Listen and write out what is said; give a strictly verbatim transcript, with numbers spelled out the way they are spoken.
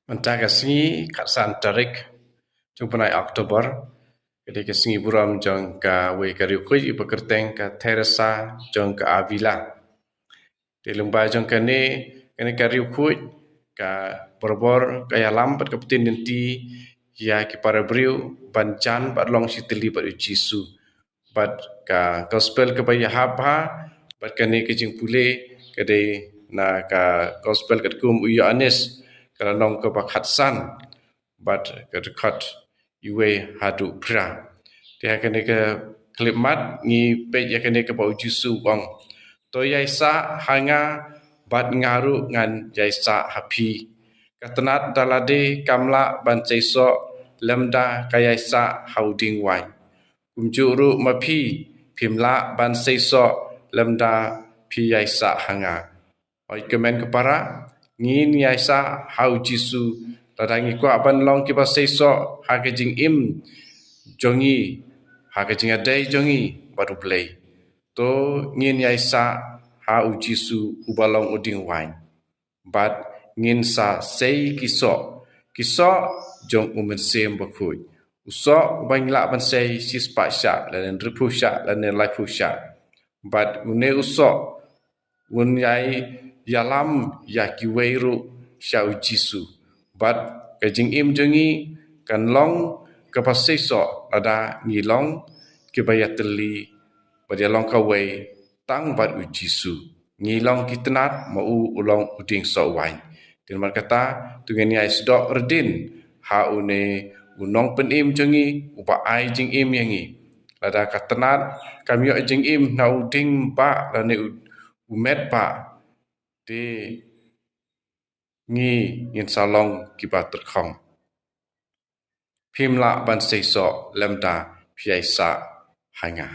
Mynta ka sngi khatsan tarik jong u bnai October, ka dei ka sngi burom jong kawei ka riewkhuid iba kyrteng ka Teresa jong ka Avila. Te lyngba jong kane, kane ka riewkhuid ka barabor ka ïalam bad ka btin lynti ïa ki para briew ban jan bad long shi tylli bad u Jisu. Bad ka gospel kaba ïahap bha bad kane ka jingpule ka dei na ka gospel katkum u Ïoannis, ka lynnong kaba khatsan bad ka dkhot uwei haduh phra. Te ha kane ka khyllipmat ngi peit ïa kane kaba u Jisu u ong: To ïaisah ha nga bad nga ruh ngan ïaisah ha phi. Ka tnat da lade kam lah ban seisoh lymda ka ïaisah ha u dieng waiñ. Kumjuh ruh ma phi, phim lah ban seisoh lymda phi ïaisah ha nga. Hooid kmen ko para, ngin ïaisah ha u Jisu lada ngi kwah ban long kiba seisoh ha ka jingim jong ngi, ha ka jingïadei jong ngi bad U Blei. To ngin ïaisah ha u Jisu uba long u dieng waiñ. Bad ngin sa sei ki soh, ki soh jong u Mynsiem Bakhuid. U soh uba ngi lah ban sei shispah shah lane hynriewphew shah lane laiphew shah. Bad une u soh un ïai ïalam ïa kiwei ruh sha u Jisu. Bad ka jingim jong ngi kan long kaba seisoh lada ngi long kiba ïatylli bad ïalong kawei tang bad u Jisu. Ngi long ki tnat, ma u u long u dieng soh waiñ. Te namar kata to ngin ïai sdok rdin ha une u Nongpynim jong ngi uba ai jingim ïa ngi. Lada ka tnat kam ïoh jingim na u dieng bah lane u, u met bah, te ngi ngin sa long kiba tyrkhong. Phim lah ban seisoh lymda phi ïaisah ha nga.